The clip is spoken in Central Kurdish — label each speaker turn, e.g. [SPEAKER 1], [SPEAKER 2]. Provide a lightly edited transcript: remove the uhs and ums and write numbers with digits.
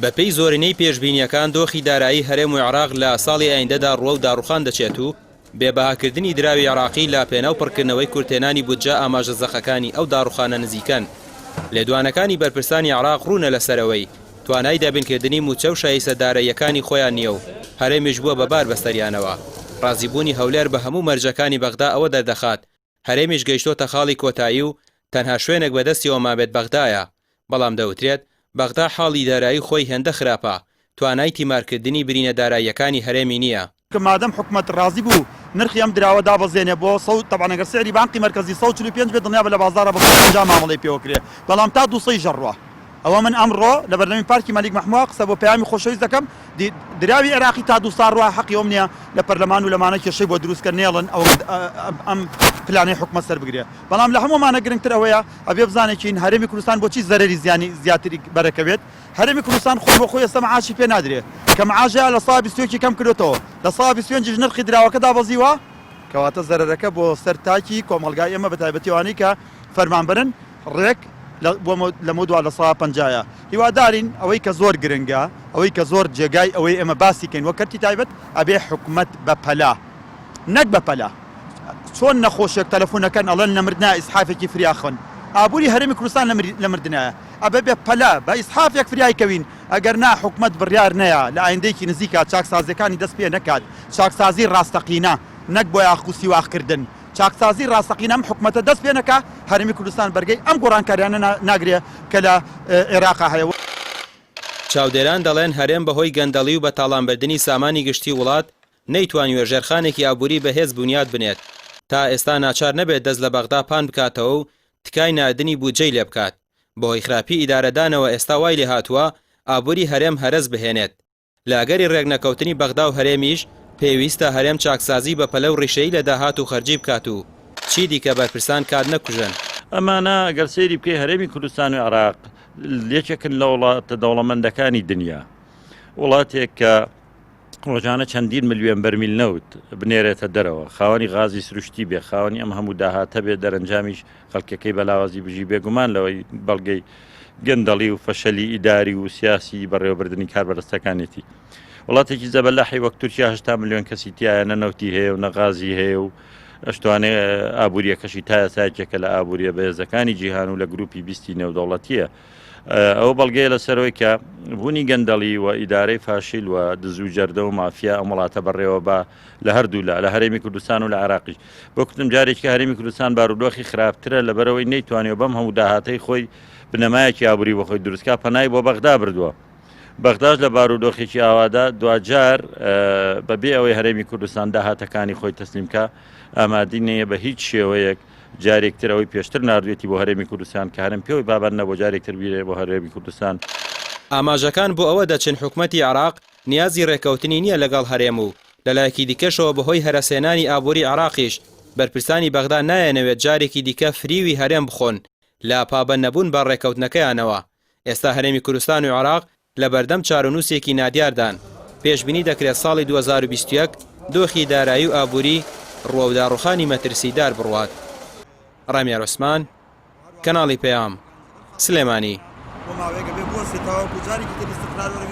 [SPEAKER 1] بەپێی زۆرینەی پێشبینییەکان دۆخی دارایی هەرێم و عێراق لە ساڵی ئایندەدا ڕووەو داڕوخان دەچێت و بێ بەهاکردنی دراوی عێراقی لە پێناو پڕکردنەوەی کورتهێنانی بودجە ئاماژە زەقەکانی ئەو داڕوخانە نزیکەن. لێدوانەکانی بەرپرسانی عێراق ڕوونە لەسەرئەوەی توانای دابینکردنی مووچە و شایستە داراییەکانی خۆیان نییە و هەرێمیش بووە بە بار بەسەریانەوە. ڕازیبوونی هەولێر بە هەموو مەرجەکانی بەغدا ئەوە دەردەخات هەرێمیش گەیشتۆتە خاڵی کۆتایی و تەنها شوێنێک بەدەستیەوە مابێت بەغدایە، بەڵام دەوترێت بەغدا حاڵی دارایی خۆی هێندە خراپە توانای تیمارکردنی برینە داراییەکانی هەرێمی نییە.
[SPEAKER 2] کە مادەم حکومەت ڕازی بوو نرخی ئەم دراوە دابەزێنێ بۆ سەو تەبعەن ئەگەر سعری بانقی مەرکەزی 145 بێت دڵنیابە لە بازاڕا بە 150 مامەڵەی پێوە کرێ بەڵام تا 200 یش ئەڕوا ئەوە من ئەمڕۆ لە بەردەمی پارکی مەلیک مەحموە قسە بۆ پەیامی خۆشەویست دەکەم دراوی عێراقی تا دوو ساڵ ڕوا حەقی ئەوم نییە لە پەرلەمان و لەمانە کێشەی بۆ دروست کەن نێڵن ئەو ئەم پلانەی حکومەت سەر بگرێ بەڵام لە هەموومانە گرنگتر ئەوەیە ئەبێ بزانێکین هەرێمی کوردستان بۆچی زەرەری زیانی زیاتری بەرەکەوێت هەرێمی کوردستان خۆی بۆ خۆی ئێستا معاشی پێ نادرێ کە معاشە لە سا 21 کەم کردۆتەوە لە سا 25 نرخی دراوەکە دابەزیوە کەواتە زەرەرەکە بۆ سەر تاکی کۆمەڵگای ئێمە بە تایبەتی ئەوانەی کە فەرمانبەرن ڕێک لەمەودوا لە سا پەنجایە. هیوادارین ئەوەی کە زۆر گرنگە، ئەوەی کە زۆر جێگای ئەوەی ئێمە باسی کەین وەک کەرتی تایبەت، ئەبێ حکومەت بە پەلە نەک بە پەلە چۆن نەخۆشێک تەلەفون ئەکەن ئەڵێن لە مردنا ئیسحافێکی فریا خەن، ئابوری هەرێمی کوردستان لە مردنایە، ئەبێ بە پەلە بە ئیسحافێک فریای کەوین، ئەگەر نا حکومەت بڕیار نەیا لە ئایندەیەکی نزیکا چاکسازیەکانی دەست پێ نەکات، چاکسازی ڕاستەقینە نەک بۆیاخ و سیواخ کردن. چاکسازی ڕاستەقینە ئەم حکومەتە دەست پێ نەکا، هەرێمی کوردستان بەرگەی ئەم گۆڕانکاریانە ناگرێ کە لە عێراقا هەیە.
[SPEAKER 1] چاودێران دەڵێن هەرێم بەهۆی گەندەڵی و بەتاڵانبردنی سامانی گشتی وڵات نەیتوانیوە ژێرخانێکی ئابووری بەهێز بونیاد بنێت تا ئێستا ناچار نەبێت دەست لە بەغدا پان بکاتەوە و تکای ناردنی بودجەی لێبکات بەهۆی خراپی ئیدارەدانەوە ئێستا وای لێهاتووە ئابووری هەرێم هەرەس بهێنێت. لە ئەگەری رێکنەکەوتنی بەغدا و هەرێمیش، پێویستە هەرێم چاکسازی بەپەلە و ریشەیی لە داهات و خەرجی بکات و چیدیکە بەرپرسان کات نەکوژن.
[SPEAKER 3] ئەمانە گەر سەیری بکەی هەرێمی کوردستان و عێراق یەکێکن لە وڵاتە دەوڵەمەندەکانی دنیا وڵاتێک کە ڕۆژانە چەندین ملیۆن بەرمیل نەوت بنێرێتە دەرەوە خاوەنی غازی سروشتی بێ خاوەنی ئەم هەموو داهاتە بێ دەرەنجامیش خەڵکەکەی بە لاوازی بژی بێگومان لەوەی بەڵگەی گەندەڵی و فەشەلی ئیداری و سیاسی بەڕێوەبردنی کاربەدەستەکانێتی. وڵاتێکی زەبەلاحی وەک تورکیا 80 ملیۆن کەسی تایە نە نەوتی هەیە و نە غازی هەیە و ئەشتوانێ ئابوووریەکەشی تا ئێستا یەکێکە لە ئابوووریە بەهێزەکانی جیهان و لە گروپی بیستی نێودەوڵەتیە. ئەوە بەڵگەیە لەسەرەوەی کە بوونی گەندەڵی و ئیدارەی فاشیل و دز و جەردە و مافیا ئەم وڵاتە بەڕێوە بە لە هەردوولا لە هەرێمی کوردستان و لە عێراقیش بۆ کوتم جارێکی هەرێمی کوردستان بارودۆخی خراپترە لەبەرەوەی نەیتوانیوە بەم هەموو داهاتەی خۆی بنەمایەکی ئابووری بۆ خۆی دروستکا پەنای بۆ بەغدا بردووە بەغداش لە بارودۆخێکی ئاوادا دواجار بەبێ ئەوەی هەرێمی کوردستان داهاتەکانی خۆی تەسلیم کا ئامادی نییە بە هیچ شێوەیەک جارێکتر ئەوەی پێشتر ناردوێتی بۆ هەرێمی کوردستان کە هەرم پێوەی پابند نەبوو جارێکتر بیرێ بۆ هەرێمی کوردستان.
[SPEAKER 1] ئاماژەکان بۆ ئەوە دەچن حکومەتی عێراق نیازی رێککەوتنی نییە لەگەڵ هەرێم و لەلایەکی دیکەشەوە بەهۆی هەرەسهێنانی ئابووری عێراقیش بەرپرسانی بەغدا نایانەوێت جارێکی دیکە فریوی هەرێم بخۆن لە پابەندنەبوون بە رێککەوتنەکەیانەوە ئێستا هەرێمی کوردستان و عێراق لەبەردەم چارەنووسێکی نادیاردان، پێشبینی دەکرێت ساڵی 2021 دۆخی دارایی و ئابووری ڕووەو داڕوخانی مەترسیدار بڕوات. ڕامیار عوسمان، کەناڵی پەیام، سلێمانی.
[SPEAKER 2] بۆ ماوەیەک ئەبێ بوەستێت تاوەکو جارێکی تر ئیستقرار وەرەگرێت.